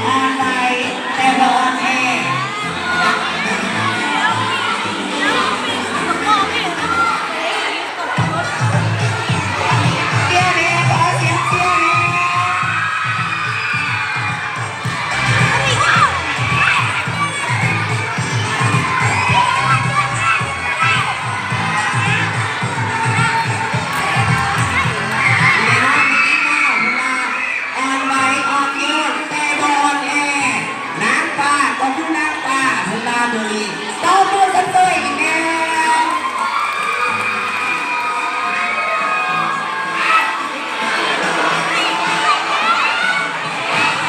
ອ່ອນໄວແຕ່ບໍ່ອ່ອນແອ. ເຊຍແດ່ ຂໍສຽງເຊຍແດ່. ແນ່ນອນ ມີອີກແລ້ວ ເພິ່ນວ່າ ອ່ອນໄວອ່ອນໂຍນ ແຕ່ບໍ່ອ່ອນແອ. ນາງຟ້າກໍຄືນາງຟ້າ ເພິ່ນວ່າມື້ນີ້ ຕົບມືຊົມເຊີຍອີກແລ້ວ.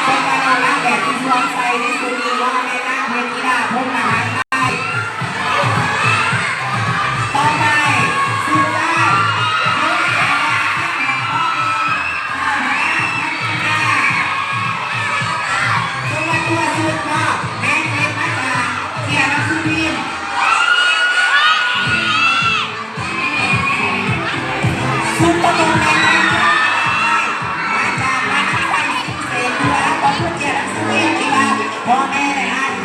ເຊິ່ງວ່ານາງແບບທີ່ສວມໃສ່ໃນຊຸດນີ້ ບໍ່ແມ່ນນາງເພັນທິດາ ພົມມະຫາໄຊ. ຕໍ່ໄປ ສຸດທ້າຍ ສົມບັດຕົວສຸດເນາະ ແມ່ນເກັບມາຈາກເຂດໜັງສືພິມ ຊຸມປະມົງແມ່ນ ມາຈາກບ້ານນາໄຊ ເຂດເຂດເຂດ ຂອບຄຸນເຂດໜັງສືພິມທີ່ວ່າພໍ່ແມ່ໄດ້ອ່ານ